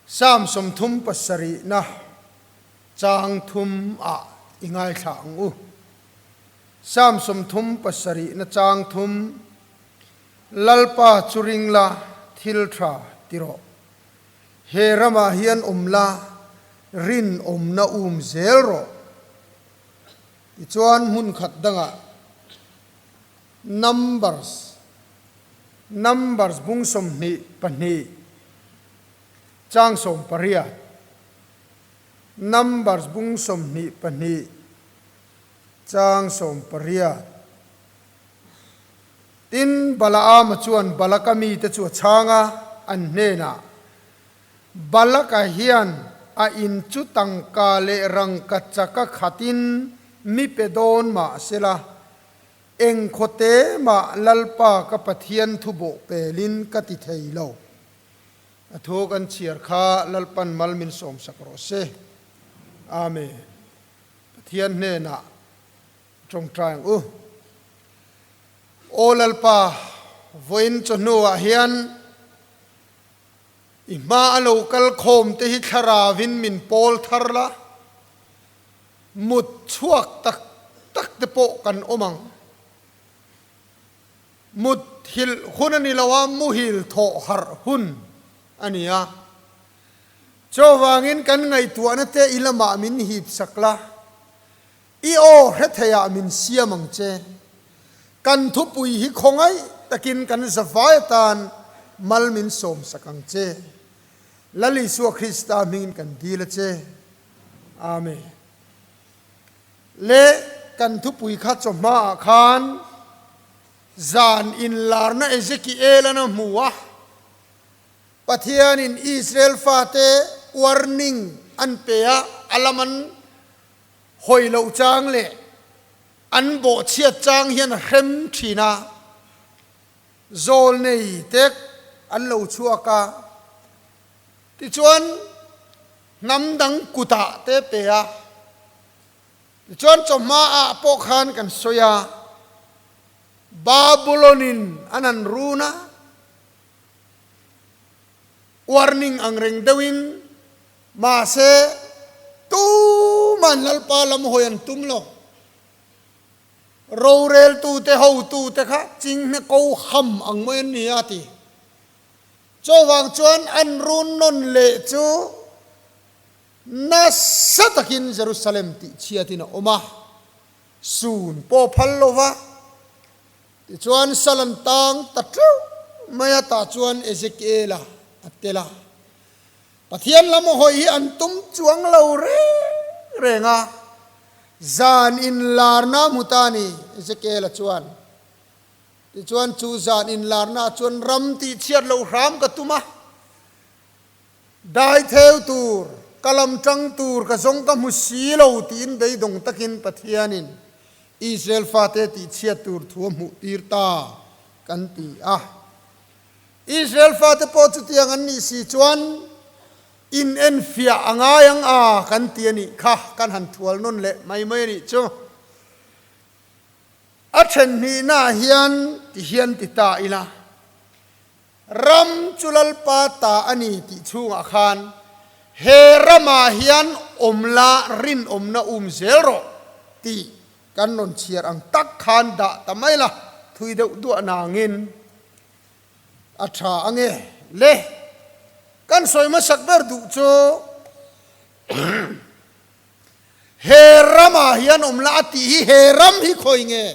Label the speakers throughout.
Speaker 1: Psalm 37 na chang thum ah i ngaithla ang u. Psalm 37 na chang thum, Lalpa chu ring la, thil tha ti rawh. He ramah hian awm la, rinawmna um zel rawh. Tichuan hmun khat dangah Numbers, Numbers bung 22 chang 18, Numbers bung 22 chang 18. Tin, Balaama chuan Balaka mite chu a chhang a, an hnenah, Balaka hian a in chu tangka leh rangka chaka khatin mi pe dawn mah sela, eng khawte mah Lalpa ka Pathian thu bawh pelin ka ti thei lo. A thu kan chhiar kha Lalpan mal min sawmsak rawh se. Amen. Pathian hnenah tawngtai ang u. Aw Lalpa, vawiin chawhnuah hian i hma a lo kal khawm te hi thlaravin min pawl thar la, mut chhuak tak tak te pawh kan awm ang. Mut hilh hun a ni lo a, muhil thawh harh hun a ni a. Chuvangin kan ngaihtuahna te i lamah min hip sak la, I aw hre theiah min siam ang che. Kan thupui hi khawngaih takin kan zavai atan mal min sawmsak ang che. Lal Isua Krista hmingin kan dil a che. Amen. Le kan thupui kha chawhmaah khan zan inlarna Ezekiel an a hmu a, Pathianin Israel fate warning an pe a, a lam an Hawi loh chang leh an bawhchhiat chang hian a hrem thin a, zawl nei tek an lo chhuak a, tichuan hnam dang kutah te pe a, tichuan chawhma ah pawh khan kan sawi a, Babulon in an han run a, warning ang reng deuhin Mahse, tuman Lalpa lam hawi an tum lo. Roreltute, hotute kha chinghne ko ham ang mai an ni a ti. Chuvang chuan an run nawn leh chu nasa takin Jerusalem tih chhiatin a awm a, sun pawh phal lo va. Tichuan sal an tang ta teuh mai a, tah chuan Ezekiela a tel a. Pathian lam hawi hi an tum chuang lo reng reng a, zan inlarna a hmu ta a ni, Ezekiel-a chuan. Tichuan chu zan inlarnaah chuan ram tihchhiat loh hram ka tum a, dai theu tur, ka lam tang tur ka zawng ka hmu si lo tiin beidawng takin Pathianin Israel fate tihchhiat tur thu a hmuh tir ta kan ti a. Israel fate pawh chutiang an nih si chuan in enfiah a ngai ang a kan ti a nih kha kan han thual nawn leh mai mai a nih chu. A then hnihnaah hian ti hian ti ta ila, Ram chu Lalpa ta a ni tih chhungah khan he ramah hian awm la rinawmna um zel rawh tih kan rawn chhiar ang tak khan dah ta mai la, thui deuh duah nangin a tha ange le. Kan sawi hmasak ber duh chu he ramah hian awm la a tih hi he ram hi khawi nge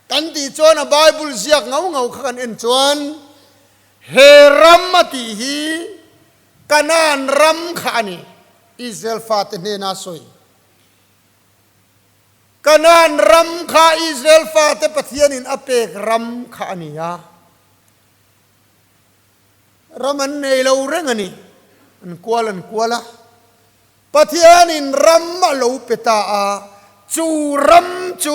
Speaker 1: kan tih chuan a Bible ziak ngau ngau kha kan en chuan he ram a tih hi Kanaan ram kha a ni, Israel fate hnena sawi. Kanaan ram kha Israel fate Pathianin a pek ram kha a ni a, ram an nei lo reng a ni, an kual an kual a, Pathianin ram a lo pe ta a, chu ram chu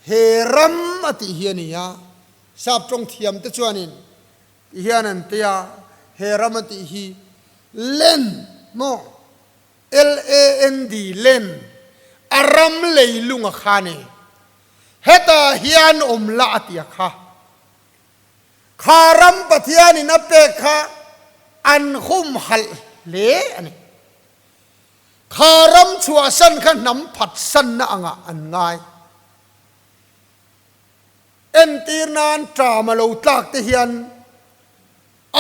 Speaker 1: he ram a tih hi a ni a, sap tawng thiam te chuanin ti hian an ti a, he ram a tih hi land maw? LAND, Len, a ram leilung a kha ni. Hetah hian awm la a ti a kha. Kha ram Pathianin a pek kha an humhalh hle a ni. Kha ram chhuahsan kha hnam phatsanna angah an ngai. Entir nan ṭam a lo tlak te hian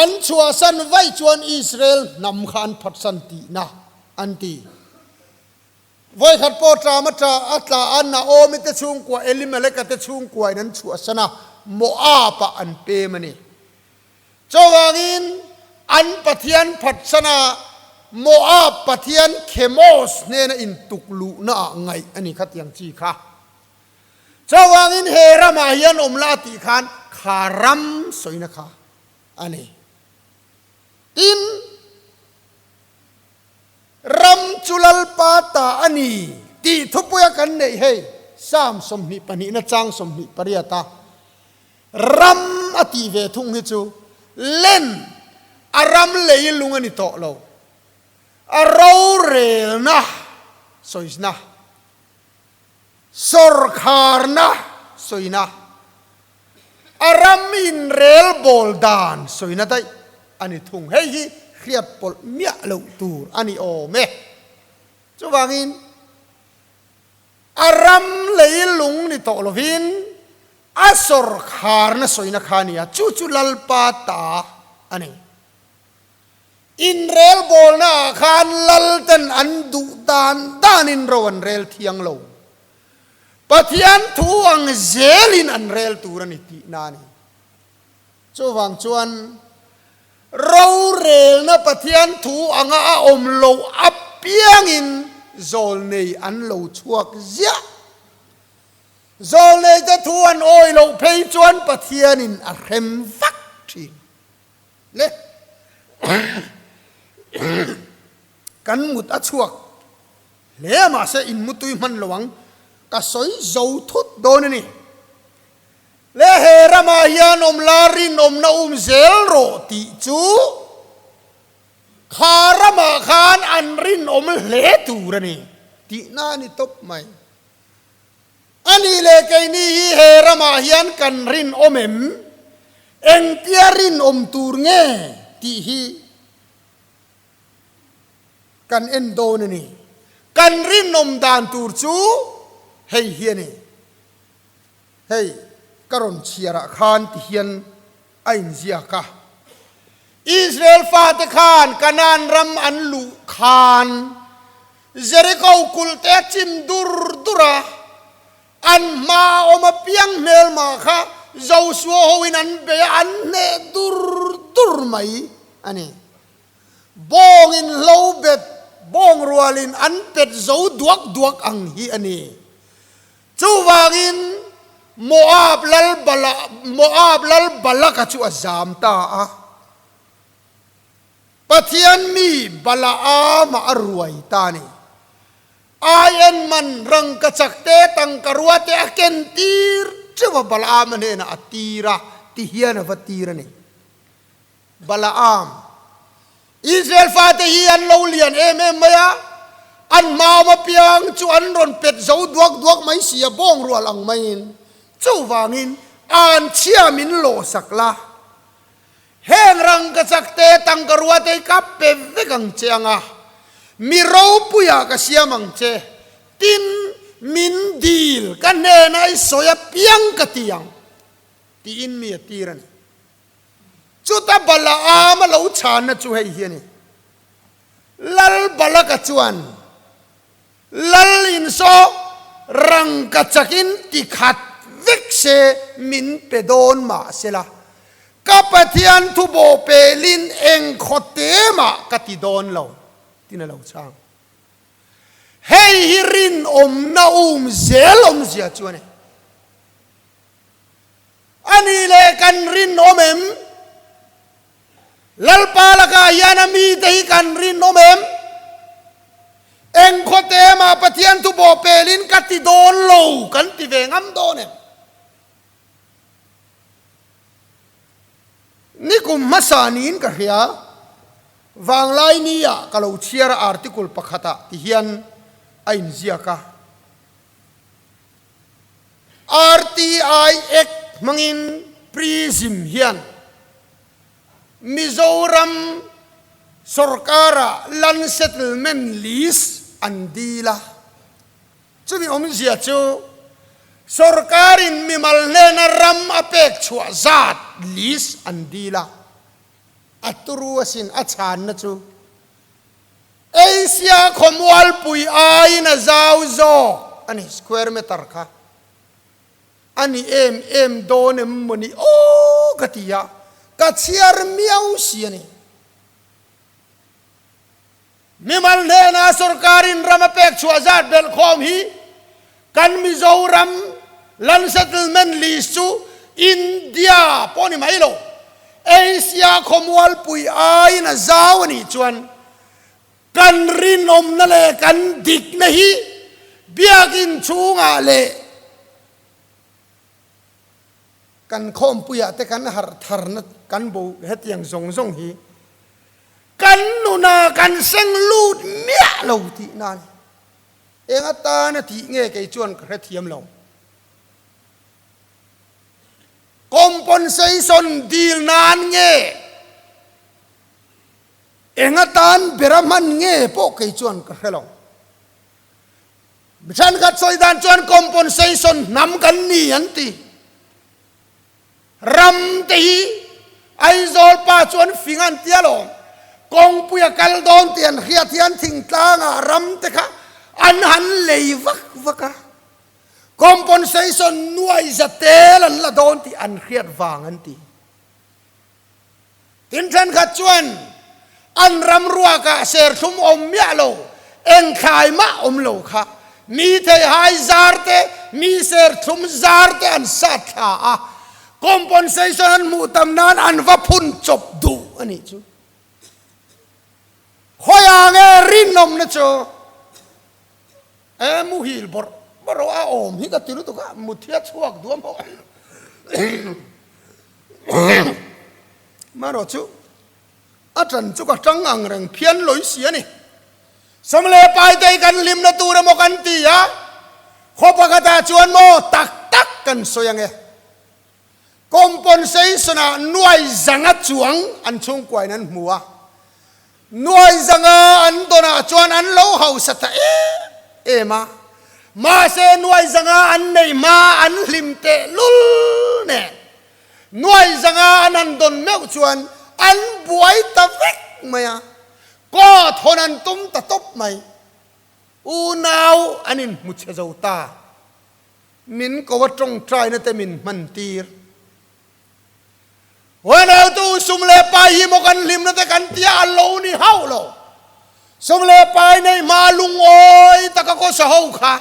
Speaker 1: an chhuahsan vaih chuan Israel hnam kha an phatsan tihna an ti. Vawikhat pawh ṭam a ṭa a tla a, Naomi te chhungkua Elimeleka te chhungkuain an chhuahsan a, Moab-ah an pem a ni. Chuvangin an Pathian phatsan a, Moab pathian Khemos hnena intuk luhnaah ngaih a ni khatiang chi kha. Chuvangin he ramah hian awm la tih khan kha ram sawina kha a ni. Tin, ram chu Lalpa ta a ni tih thupuia kan neih hei Psalm 22 na chang 28 a Ram a tih ve thung hi chu len a ram leilung a ni tawh lo. A rorelna sawina, sawrkharna sawina, a ram inrelbawl dan sawina daih a ni thung. Hei hi hriat pawlh miah loh tur a ni awm e. Chuvangin a ram leilung ni tawh lovin A sawrkharna sawina kha a ni a, chu chu Lalpa ta a ni. Inrelbawlnaah khan Lalten an duh dan danin ro an rel thiang lo. Pathian thu ang zelin an rel tur a ni tihna a ni. Chuvang chuan rorelna Pathian thu anga a awm loh apiangin zawlnei an lo chhuak ziah. Zawlneite thu an awi loh phei chuan Pathianin a hrem vak thin le. Kan mut a chhuak hle a mahse in mutui hman lo ang, ka sawi zo thut dawn a ni. Le he ramah hian awm la rinawmna um zel rawh tih chu kha ramah khan an rinawm hle tur a ni tihna a ni tawp mai. A nih leh keini hi he ramah hian kan rinawm em? Engtia rinawm tur nge tih hi kan en dawn a ni. Kan rinawm dan tur chu hei hi a ni. Hei ka rawn chhiarah khan ti hian a inziak a. Israel fate khan Kanaan ram an luh khan Jeriko kulh te a chim dur dur a, an hmaa awm apiang hmelmah kha Josua hoin an bei a, an hneh dur dur mai a ni. Bawngin hlo bet, bawng rualin an pet zo duak duak ang hi a ni. Chuvangin Moab lal Bala, Moab lal Balaka chu a zam ta a. Pathian mi Balaama a ruai ta a ni. Aien man rangkachak te tangka rua te a ken tir teuh a Balaama hnenah a tir a, ti hian a va tir a ni. Balaam, Israel fate hi an lo lian em em mai a, an hma awm apiang chu an rawn pet zo duak duak mai si a, bawng rual ang maiin. Chuvangin, an chhia min lawhsak la. Heng rangkachak te, tangka rua te hi ka pe vek ang che ang a, mi ropuiah ka siam ang che, tin min dil ka hnenah i sawi apiang ka ti ang, tiin mi a tir a ni. Chuta Balaam a lo chhanna chu hei hi a ni, Lal Balaka chuan Lal in saw rangkachakin ti khat vek se min pe dawn mah sela, ka Pathian thu bawh pelin eng khaw te mah ka ti dawn lo, tin a lo chhang. Hei hi rinawmna um zel awmzia chu a ni. A nih leh kan rinawm em? Lalpa lakah hian a mite hi kan rinawm em? Eng khawte mah Pathian thu bawh pelin ka ti dawn lo kan ti ve ngam dawn em? Nikum hmasa niin ka hria, Vanglai nia ka lo chhiar a article pakhatah ti hian a inziak a. RTI Act hmangin Prism hian Mizoram. Sorkara land settlement lease an dil a, chumi awmzia chu sorkarin mimal hnena ram a pek chhuah zat lease an dil a, a turu asin a chhanna chu Asia khawmualpui aiin a zau zawk a ni, square meter kha a ni em em dawn em mawni aw ka ti a, ka chhiar miau si a ni. Mimal hnena sorkarin ram a pek chhuah zat belhkhawm hi kan Mizoram Land Settlement List chu India pawh ni mai lo, Asia khawmualpui aiin a zau a nih chuan kan rinawmna leh kan dikna hi biakinn chhungah leh Kan khawmpuiah te kan harh tharna kan bo hetiang zawng zawng hi kan nuna kan seng lut miah lo tih na a ni. Eng atana tih nge kei chuan ka hrethiam lo. Compensation dil nan nge eng atan bera hman nge pawh kei chuan ka hre lo. Mi thenkhat sawi dan chuan compensation hnam kan ni an ti. Ram te hi Aizawl pa chuan fing an ti alawm. Kawngpui a kal dawn tih an hriat hian thingtlangah ram te kha an han lei vak vak a. Compensation nuai za tel an la dawn tih an hriat vang an ti. Tin thenkhat chuan an ram ruakah serthlum awm miah lo, eng thlai mah awm lo kha mi theihai zar te, mi serthlum zar te an sat thla a, compensation an hmuh tam nan an va phun chawp duh a nih chu. Khawiah nge rinawmna chu? E muhil bawrh bawrh a awm hi ka ti lutuk a, muthia chhuak duam ho. Marawh chu a ṭan chu ka ṭang ang reng phian lawi si a ni. Sawm leh Paitei kan hlimna tur emaw kan ti a, khaw pakhatah chuan maw tak tak kan sawi ang e. Compensation-ah nuai zanga chuang an chhungkuain an hmu a, Nuai zanga an dawnah chuan an lo hausa ta em em a, mahse nuai zanga an nei hma an hlim tehlul nen nuai zanga an han dawn meuh chuan an buai ta vek mai a, court hawn an tum ta tawp mai. Unau an inhmu chhe zo ta, min ko a tawngtaina te min hman tir. Huanautu sum leh pai hi maw kan hlimna te kan tia a lo ni hauh lo. Sum leh pai nei hma lungawi taka khawsa ho kha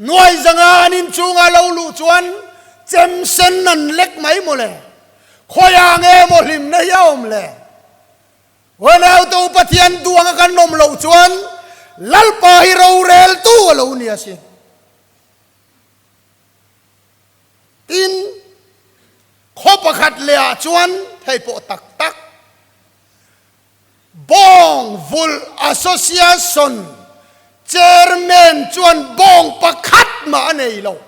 Speaker 1: nuai zanga an inchhunga lo luh chuan chem sen an lek mai maw le. Khawiah nge maw hlimna hi a awm le? Huanautu Pathian duanga kan awm loh chuan Lalpa hi roreltu a lo ni asin. Tin, khaw pakhat lehah chuan hei pawh tak tak Bawng Vulh Association Chairman chuan bawng pakhat mah a nei lo.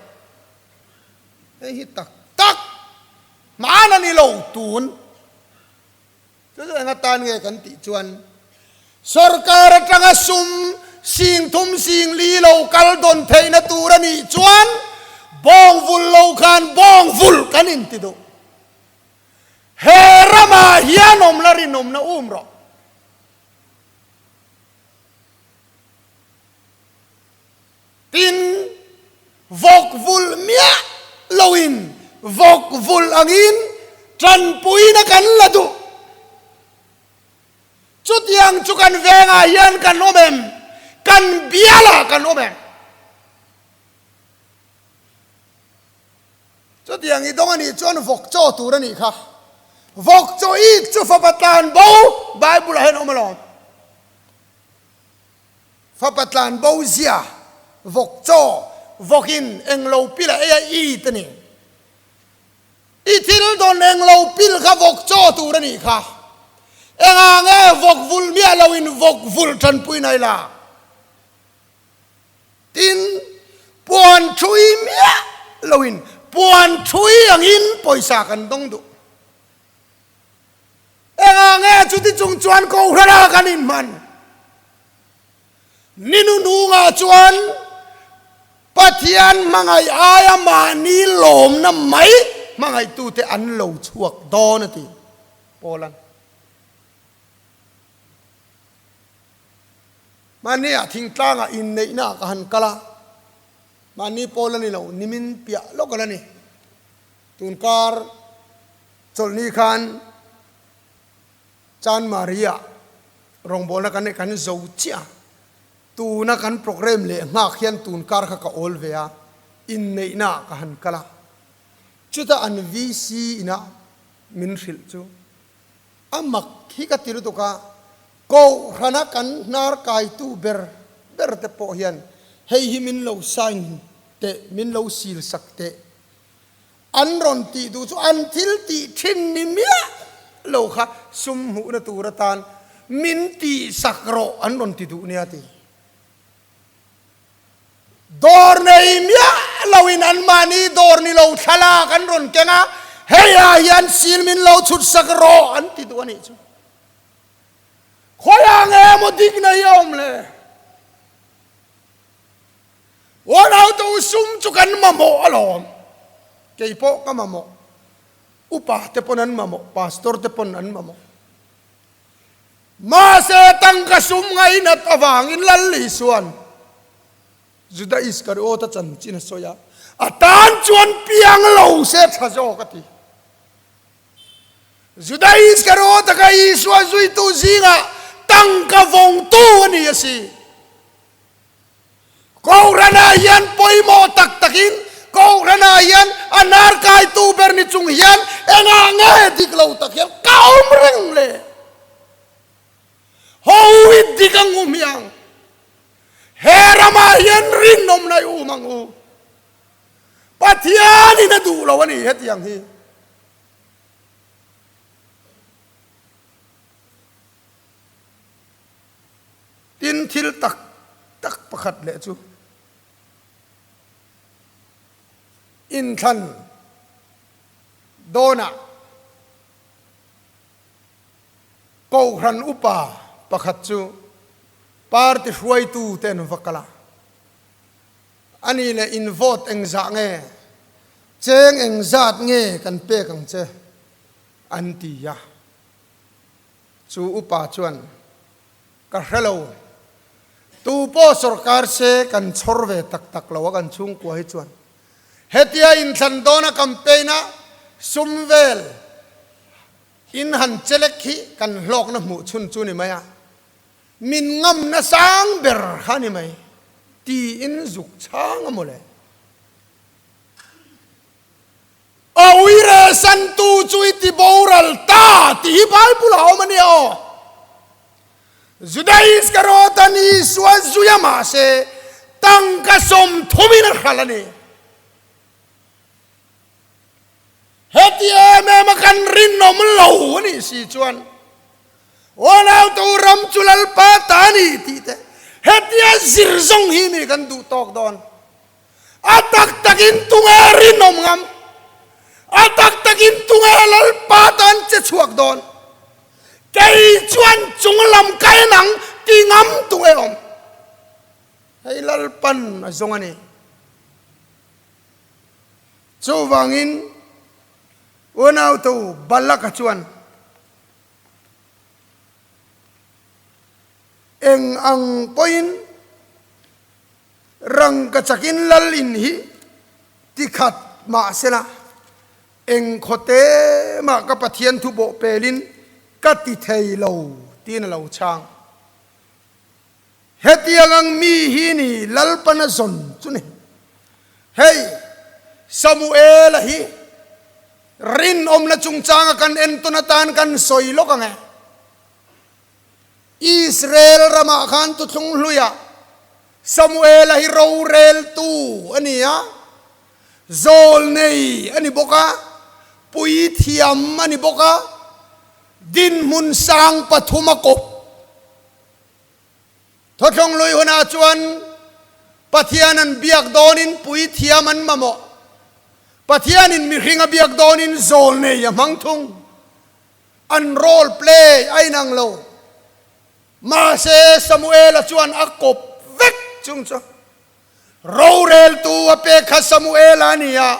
Speaker 1: Hei hi tak tak hman a ni lo tun. Chu chu eng atan nge kan tih chuan sorkar atanga sum sing thum sing li lo kal dawn theihna tur a nih chuan bawng vul lo khan bawng vul kan inti duh. He ramah hian awm la rinawmna um rawh. Tin, vawk vulh miah loin vawk vulh angin tanpuina kan la duh. Chutiang chu kan vengah hian kan awm em? Kan bialah kan awm em? Chutiang i dawng a nih chuan vawk chaw tur a nih kha. Vawk chaw ik chu fapa tlan bo Bible-ah hian a awm alawm. Fapa tlan bo zia, vawk chaw, vawkin englo pil a ei a it a ni. I thil dawn englo pil kha vawk chaw tur a nih kha. Engah nge vawk vul miah loin vawk vul tanpui nai la? Tin, puan thui miah loin puan thui angin pawisa kan dawng duh. Engah nge chuti chung chuan Kohhrana kan inhman? Ni nuhnungah chuan Pathian hmangaih aia mahni lawmna mai hmangaihtute an lo chhuak dawn a ti Paula'n. Mahni ah thingtlangah inneihna ah ka han kal a, mahni pawl a ni lo, nimin piah lawk a la ni. Tunkar chawlhni khan Chanmari ah rawngbawlna kan neih kan zo chiah a, tuna kan programme leh nghak hian tunkar kha ka awl ve a, inneihna ah ka han kal a, chutah an VC inah min hrilh chu A mak hi ka ti lutuk a, Kohhrana kan hnar kaitu ber ber te pawh hian hei hi min lo sign teh, min lo sil sak teh an rawn tih duh chu an thil tih thin ni miah lo kha sum hmuhna tur atan min tih sak rawh an rawn ti duh nia ti. Dawr nei miah loin anmahni dawr ni lo thlalak an rawn keng a, hei ah hian sil min lo chhut sak rawh an ti duh a nih chu. Khawiah nge maw dikna hi a awm le? Unau te u sum chu kan mamawh alawm, kei pawh ka mamawh, upa te pawn an mamawh, pastor te pawn an mamawh. Mahse, tangka sum ngainat avangin Lal Isua'n Juda Iskariota chanchin a sawi a, a tan chuan piang lo se tha zawk a ti. Juda Iskariota kha Isua zuitu zingah tangka vawngtu a ni a si. Kohhranah hian pawimawh tak takin Kohhranah hian a hnar kaitu ber ni chung hian engah nge dik lo tak hian ka awm reng le? Ho i dik ang u hmiang. He ramah hian rinawmna i um ang u. Pathianin a duh lo a ni hetiang hi. Tin, thil tak tak pakhat leh chu inthlan dawnah Kohhran upa pakhat chu party hruaitu te an va kal a, ani leh in vote engzah nge, cheng engzat nge kan pek ang che an ti a. Chu upa chuan, Ka hre lo. Tu pawh sorkar se kan chhawr ve tak tak lo a kan chhungkua hi chuan. Hetia inthlan dawna campaign a sum vel in han chelek hi kan hlawkna hmuh chhun chu ni mai a, min ngamna sang ber kha ni mai tiin zuk chhang a mawle. A uire santu chu i ti boral ta tih hi Bible ah a awm a nia aw. Juda Iskariot an Isua zui a mahse tangka 30 in a hral a ni. Heti em em a kan rinawm lo a nih si chuan Unautu ram chu Lalpa ta a ni tih te hetia zir zawng hi mi kan duh tawk dawn. A tak takin tunge rinawm ngam? A tak takin tunge Lalpa tan che chhuak dawn? Kei chuan chung lam ka en ang ti ngam tunge awm? Hei Lalpan a zawng a ni. Chuvangin unautu Balaka chuan eng ang pawhin Rangka chakin lal in hi ti khat mah sela, eng khawte mah ka Pathian thu bawh pelin ka ti thei lo tiin a lo chhang. Hetiang ang mi hi ni Lalpana zawn chu ni. Hei, Samuela hi rinawmna chungchanga kan entawn atan kan sawi lawk ang e. Israel ramah khan thuthlung hluiah Samuela hi roreltu a ni a, zawlnei a ni bawk a, puithiam a ni bawk a, dinhmun sang pathum a kawp. Thuthlung hlui hunah chuan Pathian an biak dawnin puithiam an mamawh. Pathianin mihring a biak dawnin zawlnei a hmang thung. An role play a inang lo. Mahse Samuela chuan a kawp vek chung chu roreltu a pek kha Samuela a ni a,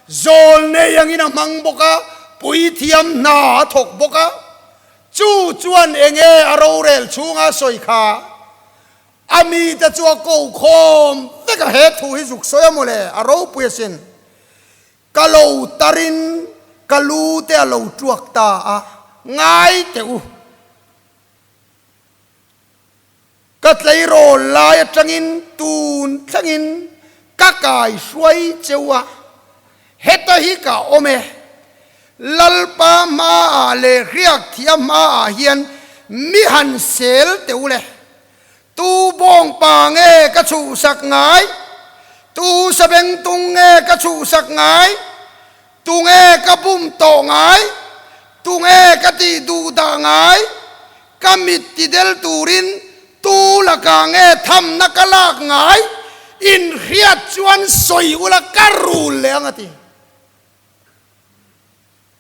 Speaker 1: zawl nei angin a hmang bawk a, puithiam hna a thawk bawk a. Chu chuan enge a rorel chhunga sawi kha a mite chu a ko khawm vek a, he thu hi zuk sawi a mawle, a ropui asin. Ka lo tarin ka lu te a lo tuak ta a, ngai teh u. Ka tleirawl lai atangin tun thlengin ka kai hruai cheu a, heta hi ka awm e. Lalpa hmaah leh hriak thiam hmaah hian mi han sel teh u le. Tu bawngpa nge ka chhuhsak ngai? Tu sabengtung nge ka chhuhsak ngai? Tunge ka bum tawh ngai? Tunge ka tih duh dah ngai? Ka mit ti del turin tu lakah nge thamna ka lak ngai? Inhriat chuan sawi ula ka rul leh ang a ti.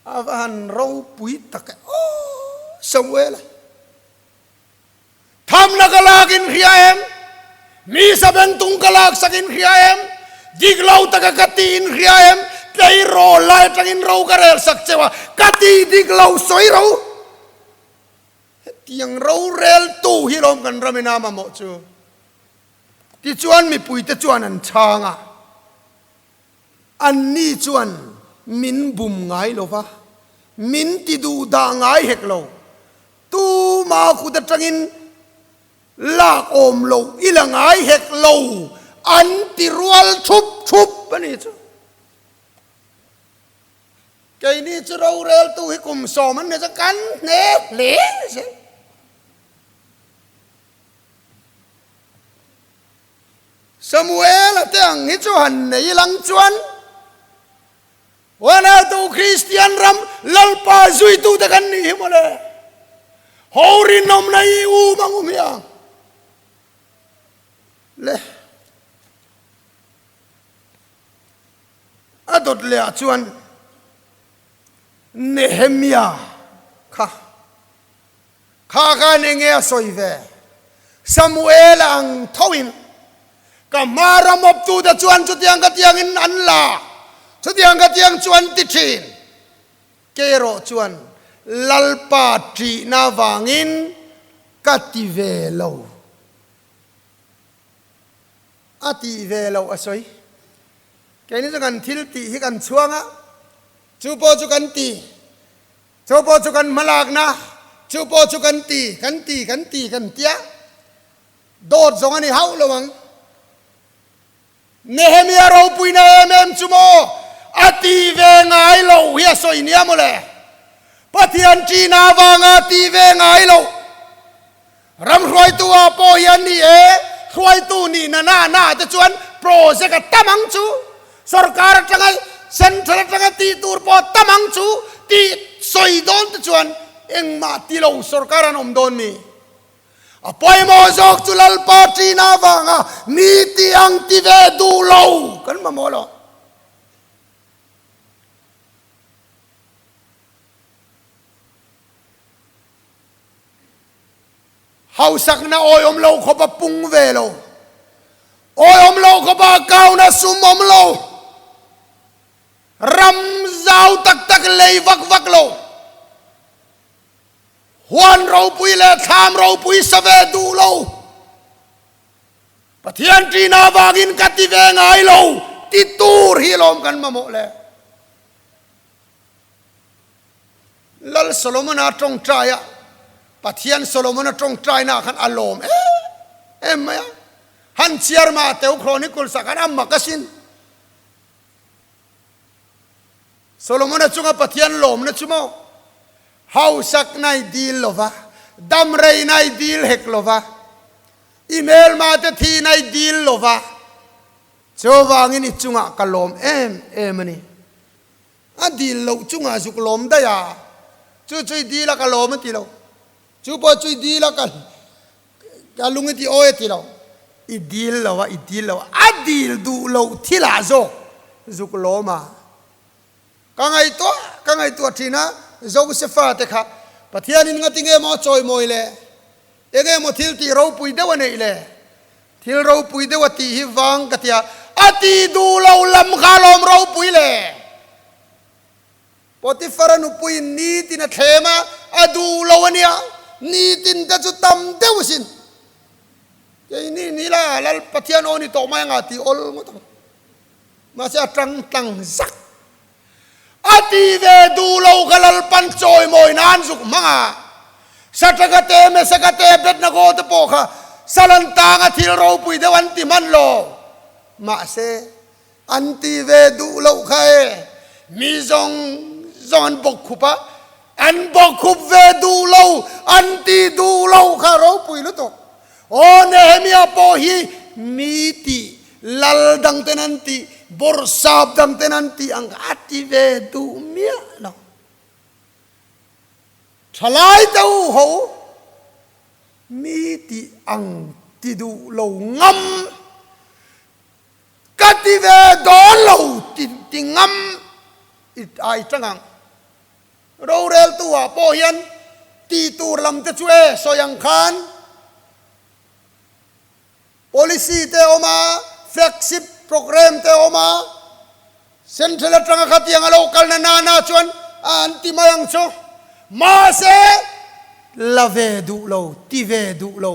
Speaker 1: A va han ropui tak e aw Samuela. Thamna ka lak in hria em? Mi sabengtung ka lak sak in hria em? Dik lo taka ka ti in hria em? Tleirawl lai atangin ro ka rel sak cheu a, ka ti dik lo sawi ro. Hetiang roreltu hi lawm kan ram ina mamawh chu. Tichuan mipuite chuan an chhang a, anni chuan min bum ngai lo va, min ti duh dah ngai hek lo. Tuma kut atangin lak awm lo i la ngai hek lo an ti rual thup thup a ni chu. Keini chu roreltu hi kum sawm an ni chu kan hne hle a si. Samuela te ang hi chu han nei lang chuan Huaneltu Kristian ram Lalpa zuitute kan nih hi mawle. Ho rinawmna i um ang um hiang le. A dawt leh ah chuan Nehemia kha Kha khan enge a sawi ve? Samuela ang thoin ka hma ram awptute chuan chutiang ka tiangin an la, chutiang ka tiang chu an ti thin. Kei erawh chuan Lalpa ṭihna vangin ka ti ve lo. A tih ve loh a sawi. Keini chu kan thil tih hi kan chhuang a, chu pawh chu kan ti. Chu pawh chu kan hmalakna, chu pawh chu kan ti, kan ti, kan ti, kan tia dawt zawng a ni hauh lo ang. Nehemia ropuina em em chu maw a ti ve ngai lo hi a sawi nia mawle. Pathian ṭihna avanga ti ve ngai lo. Ram hruaitu ah pawh hian ni e, hruaitu nihna na na te chuan project a tam ang chu, sorkar atanga central atanga tih tur pawh a tam ang chu tih sawi dawn te chuan engmah ti lo sorkar an awm dawn mi. A pawimawh zawk chu Lalpa ṭihna avanga mi tih ang ti ve duh lo kan mamawh lo. Hausakna awiawm lo khawp a pung ve lo. Awiawm lo khawp a kauna sum awm lo. Ram zau tak tak lei vak vak lo. Huan ropui leh thlam ropui sa ve duh lo. Pathian ṭihna avangin ka ti ve ngai lo ti tur hi lawm kan mamawh le. Lal Solomona tawngtai a, Pathian Solomona tawngtaina ah khan a lawm em em mai a. Han chhiar mah teu Chronicles ah khan a mak asin. Solomona chunga Pathian lawmna chu maw hausak nai dil lova, dam rei nai dil hek lova, i hmelma te thi nai dil lova, chuvangin i chungah ka lawm em em a ni. A dil loh chungah zuk lawm daih a, chu chu i dil a ka lawm a ti lo, chu pawh chu i dil a ka ka lung i ti awi a ti lo, i dil lo a, i dil lo a, a dil duh loh thil ah zawk zuk lawm a. Ka ngaihtuah ka ngaihtuah thin a, Josefa te kha. Pathianin ngati nge maw a chawimawi le? Enge maw thil tih ropui deuh a neih le? Thil ropui deuh a tih hi vang ka tia, a ti duh lo lam kha alawm ropui le? Potifara nupuiin nitin a thlem a, a duh lo a nia, nitin te chu tam deuh sin. Keini ni la, Lal Pathian aw ni tawh mai anga tih awl ngawt ang. Mahse a tang tlang zak. A ti ve duh lo kha Lalpan chawimawi nan zuk hmang a. Satraka te, Mesaka te, Abednego te pawh kha Salan tanga thil ropui deuh an ti hman lo. Mahse An ti ve duh loh kha e. Mi zawng zawng an bawk khup a, an bawk khup ve duh lo, an ti duh loh kha ropui lutuk. Aw Nehemia pawh hi mi tih, lal dang ten an tih, bawrhsap dang ten an tih ang kha a ti ve duh miah lo. Thalai te u ho mi tih ang ti duh lo ngam. Ka ti ve dawn lo ti ti ngam i ai tang ang. Roreltu ah pawh hian tih tur lam te chu e sawi ang khan policy te a awm a, flagship programme te a awm a, central atanga khatiang a lo kalna nana chuan a an ti mai ang chu. Mahse la ve duh lo, ti ve duh lo.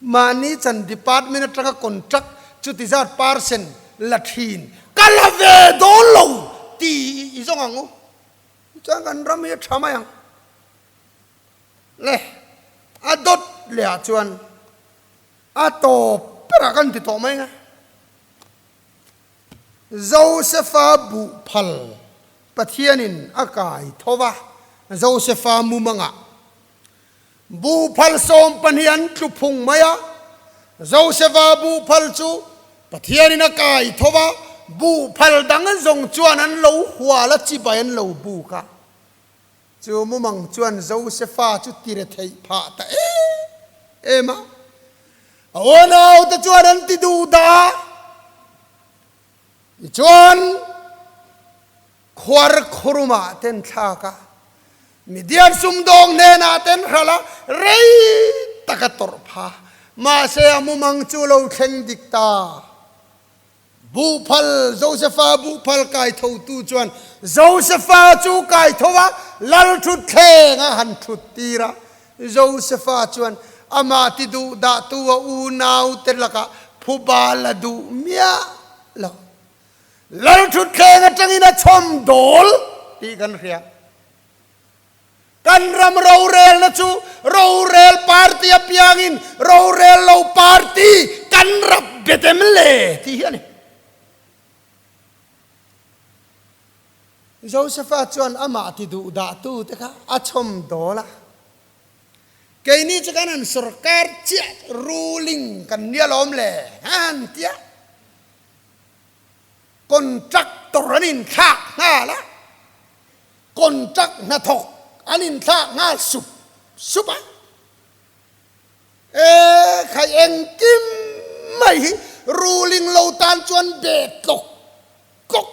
Speaker 1: Mahni chan department atanga contract chuti zat percent la thin ka la ve dawn lo ti i zawng ang u. Chuan kan ram hi a tha mai ang. Le a dawt leh ah chuan a tawp berah kan ti tawh mai ang a. Josefa buhphal Pathianin a kai tho va, Josefa mumangah Buhphal 12 an tlu phung mai a, Josefa buhphal chu Pathianin a kai tho va, buhphal dang zawng chuan an lo hual a, chibai an lo buk a. Chu mumang chuan Josefa chu tire theih phah ta em em a, a unaute chuan an ti duh dah a, tichuan, Khuar khurumah ten thlak a, Midian sumdawng hnenah ten hralh a, rei tak a tawrh pha. Mahse a mumang chu lo thleng dik ta. Buhphal, Josefa buhphal kai thotu chuan Josefa chu kai tho a, lal thutthleng a han thut tir a. Josefa chuan amah ti duh dahtu a unaute lakah phuba la duh miah lo. Lalthutthleng atangin a chhawm dawl tih kan hria. Kan ram rorelna chu rorel party apiangin rorel lo party kan rap bet em le tih hi a ni. Josefa chuan amah ti duh dahtu te kha a chhawm dawl a. Keini chu kan han sorkar chiah ruling kan nia lawm le han tia. Contractor an inthlak nghal a, contract hnathawk an inthlak nghal sup sup a. E khai engkim mai hi ruling lo tan chuan be tlawk tlawk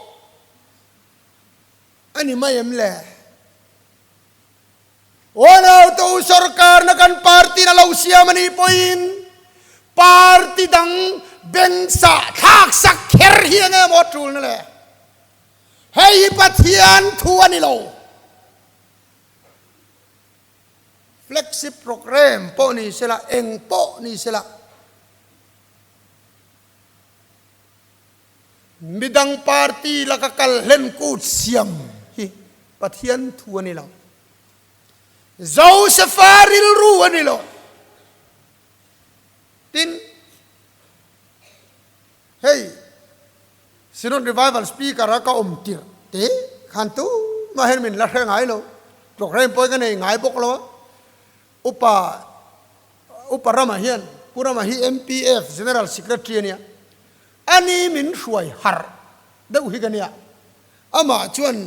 Speaker 1: a ni mai em le? Unautu sorkarna kan party na lo siam a nih pawhin party dang beng sah thlak sak kher hi eng emaw a tul na le? Hei hi Pathian thu a ni lo. Flagship programme pawh ni sela, eng pawh ni sela, midang party laka kal hlen kut siam hi Pathian thu a ni lo. Josefa rilru a ni lo. Tin, hei Synod Revival Speaker a ka awm tirh te khan tumah hian min la hre ngai lo. Program pawh hi ka nei ngai bawk lo a. Upa Upa Rama hian Pu Rama hi MPF General Secretary a nia. Ani min hruai harh deuh hi ka nia. Amah chuan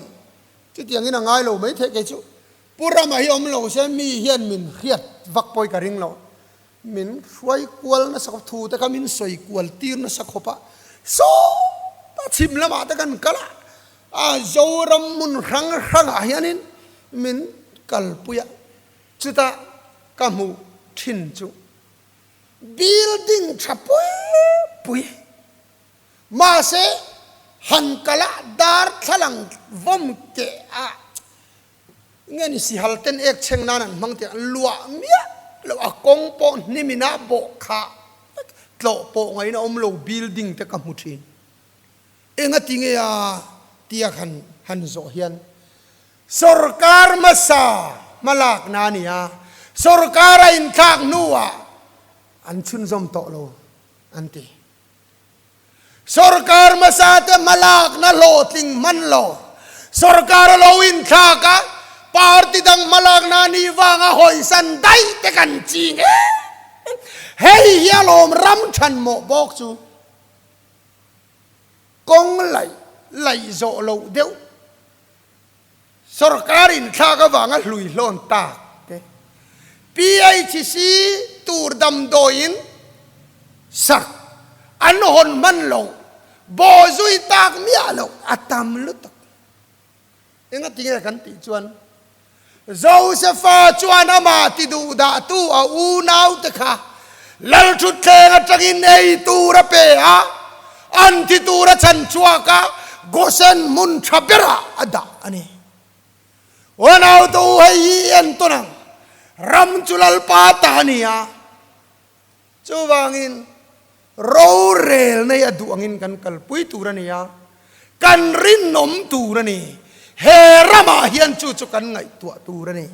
Speaker 1: Chutiangin a ngai lo mai theih kei chu. Pu Rama hi awm lo se mi hian min hriat vak pawh hi ka ring lo. Min hruai kual nasa khawp, thu te kha min sawi kual tir nasa khawp a. Sawta chhim lamah te kan kal a, a Zoram hmun hrang hrangah hianin min. kalpui a, chutah ka hmuh thin chu building tha pui pui mahse han kal a darthlalang vawm keh a nge ni sihal ten ek chheng nan an hmang tih an luah miah lo a kawng pawh hnim in a bawh khah vek tlawh pawh ngaih in a awm lo building te ka hmu thin enga ti nge a tia han han zawh hian sorkar hmasa hmalak na a ni a sorkar a inthlak hnuah an chhunzawm tawh lo an ti. Sorkar hmasa te hmalakna hlawhtling hman lo. Sorkar a lo inthlak a, party dang hmalakna a nih vanga hawisan daih te kan ching em em. Hei hi a lawm ram thanmawh bawk chu kawng laih laih zawh loh deuh sorkar inthlak avanga hlui hlawn tak te PHC tur damdawiin sak an hawn hman lo bawh zui tak miah loh a tam lutuk. Engati nge kan tih chuan Josefa chuan amah ti duh dahtu a unaute kha lalthutthleng atangin ei tur a pe a, an thi tur a chhan chhuak a, Gosen hmun tha berah a dah a ni. Unaute u hei hi i entawn ang, ram chu Lalpa ta a ni a, Chuvangin, rorelna hi a duh angin kan kalpui tur a ni a, kan rinawm tur a ni. He ramah hian chu chu kan ngaihtuah tur a ni.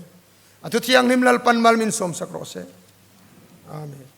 Speaker 1: A thu thianghlim Lalpan mal min sawmsak rawh se. Amen.